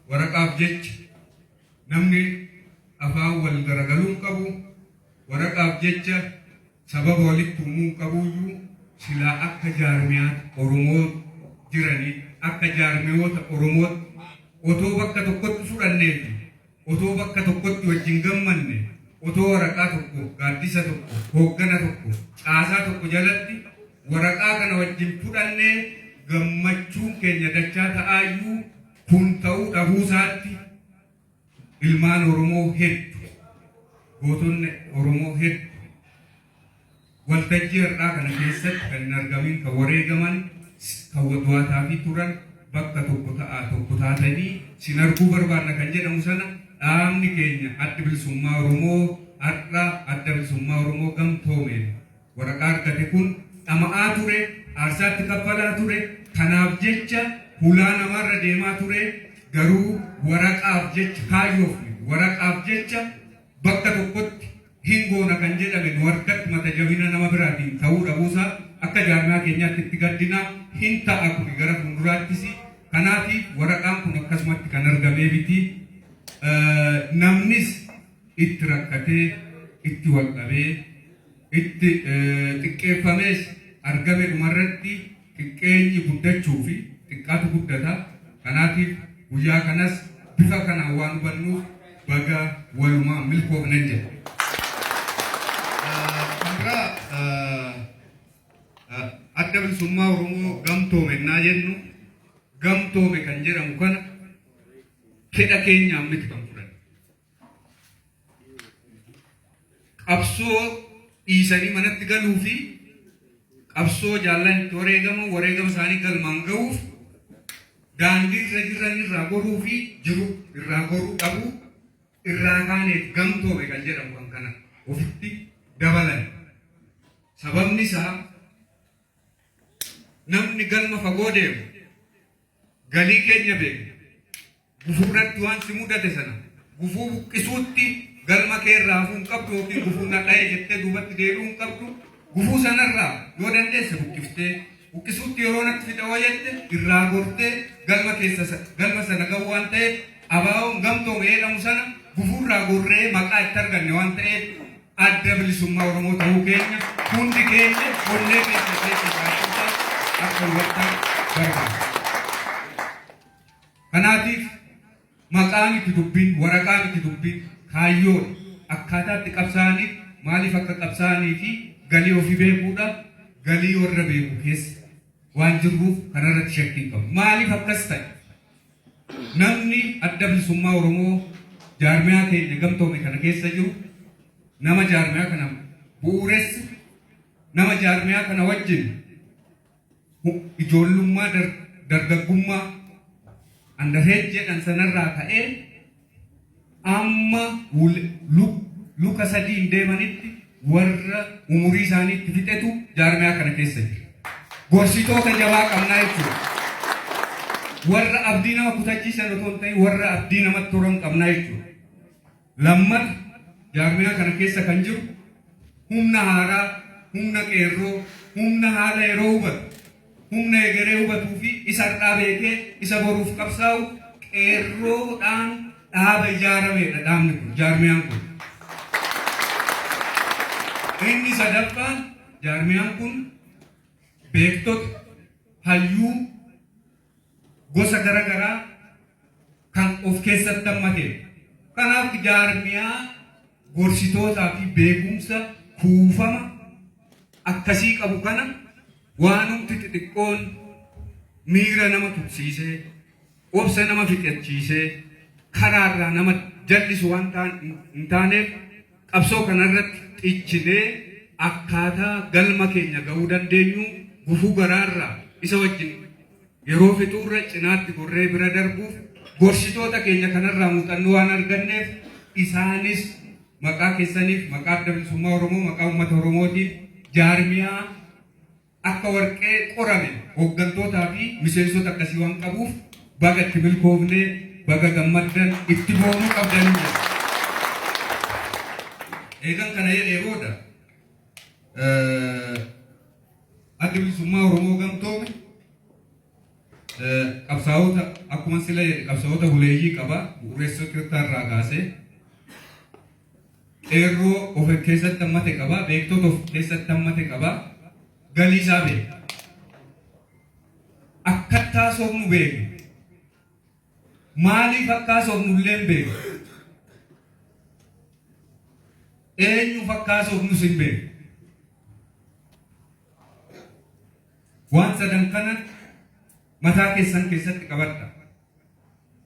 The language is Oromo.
Waraqaaf jecha namni afaan wal garagaluu hin qabu. Waraqaaf jecha sababa walitti uumuu hin qabuyyuu silaa akka jaarmiyaatti Oromoo jiranii akka jaarmiyoota Oromootti otoo bakka tokkotti fudhannee fi otoo bakka tokkotti wajjin gammanne otoo waraqaa tokko gaaddisa tokko hooggana tokko caasaa tokko jalatti waraqaa kana wajjin fudhannee gammachuun keenya dachaa ta'aayyuu kun ta'uu dhabuusaatti ilmaan Oromoo heddu gootonni Oromoo heddu waltajjii har'aa kana keessatti kan hin argamin kan wareegaman kan wadwaataafii turan bakka tokko ta'aa tokko taatanii sin arguu barbaanna kan jedhamu sana dhaabni keenya Addi Bilisummaa Oromoo har'a Adda Bilisummaa Oromoo gamtoomeen waraqaa argate kun dhama'aa ture, aarsaatti kaffalaa ture, kanaaf jecha hulaa namaarra deemaa ture, garuu waraqaaf jecha kaayyoof miti, waraqaaf jecha bakka tokkotti hin goona kan jedhame nu harkatti mata jabina nama biraatiin ta'uu dhabuusaa akka jaarmiyaa keenyaatti itti gaddina hin ta'a kuni gara fuulduraattis. Kanaafi waraqaan kun akkasumatti kan argamee miti. Namnis itti rakkatee itti wal dhabee itti xiqqeeffamees argame dhumarratti xiqqeenyi guddachuu fi xiqqaatu guddata. Kanaatiif guyyaa kanas bifa kanaan waan hubannuuf baga walumaa milkoofnen jedha. Kan biraa Adda Bilisummaa Oromoo gamtoome ennaa jennu gamtoome kan jedhamu kana fedha keenyaan miti kan fudhanne. Qabsoo dhiisanii manatti galuu fi qabsoo jaallan itti wareegaman wareegama isaanii galmaan gahuuf daandii irra jiran irraa goruu fi jiru irraa goruu dhabuu irraa kaaneef gamtoome kan jedhamu kan kana ofitti dabalan. Sababni isaa namni galma fagoo deemu galii keenya beekna. Gufuu irratti waan si mudate sana gufuu buqqisuutti galma kee irraa hafuu hin qabdu yookiin gufuun na dha'e jettee duubatti deebi'uu hin qabdu. Gufuu sanarraa yoo dandeesse buqqiftee buqqisuutti yeroo natti fixa yoo jette irraa gortee galma keessa galma sana ga'uu waan ta'eef ABOn gamtoome jedhamu sana gufuurraa gorree maqaa itti arganne waan ta'eef Adda Bilisummaa Oromoo ta'uu keenya hundi keenya onnee keenya keessa jiraachuusaa akka hubattan barbaada. Kanaatiif maqaa miti dubbiin, waraqaa miti dubbiin, kaayyoodha. Akkaataa itti qabsaa'aniif, maaliif akka qabsaa'anii fi galii ofii beekuudha. Galii warra beeku keessa waan jirruuf kanarratti shakkii hin qabu. Maaliif akkas ta'e? Namni Adda Bilisummaa Oromoo jaarmiyaa keenya gamtoome kana keessa jiru nama jaarmiyaa kana bu'uuresse, nama jaarmiyaa kana wajjin ijoollummaa dargaggummaa underage jedhan sanarraa ka'ee amma luka sadiin deemanitti warra umurii isaanii itti fixetu jaarmiyaa kana keessa jira. Gorsitoota jabaa qabnaa jechuudha. Warra abdii nama kutachiisan otoo hin ta'in warra abdii namatti horan qabnaa jechuudha. Lammata jaarmiyaa kana keessa kan jiru humna haaraa, humna qeerroo, humna haala yeroo hubatu, humna egeree hubatuu fi isa har'aa beekee isa boruuf qabsaa'u qeerroodhaan dhaaba ijaarameedha dhaabni kun, jaarmiyaan kun. Inni sadaffaan jaarmiyaan kun beektota, hayyuu gosa gara garaa kan of keessatti hammatedha. Kanaaf jaarmiyaa gorsitootaa fi beekumsa kuufama akkasii qabu kana waanumti xixiqqoon miira nama tuqsiisee, obsa nama fixachiisee, karaarraa nama jal'isu waan hin taaneef qabsoo kanarratti xichinee akkaataa galma keenya ga'uu dandeenyu gufuu garaarraa isa wajjin yeroo fixuurra cinaatti gorree bira darbuuf gorsitoota keenya kanarraa muuxannoo waan arganneef isaanis maqaa keessaniif maqaa Adda Bilisummaa Oromoo maqaa uummata Oromootiin jaarmiyaa akka warqee qorame hooggantootaa fi miseensota akkasii waan qabuuf baga itti milkoofne, baga gammaddan, itti boonuu qabdan jedha. Eegan kana jedhee booda Addi Bilisummaa Oromoo gamtoome Qabsaa'ota akkuma sila jedhe qabsaa'ota buleeyyii qaba bu'uureessitoota irraa kaasee qeerroo of keessatti hammate qaba, beektota of keessatti hammate qaba, galii isaa beeka. Akkatti haasofnu beeku. Maaliif akka haasofnu illee hin beeku. Eenyuuf akka haasofnus hin beeku. Waan sadan kana mataa keessan keessatti qabadha.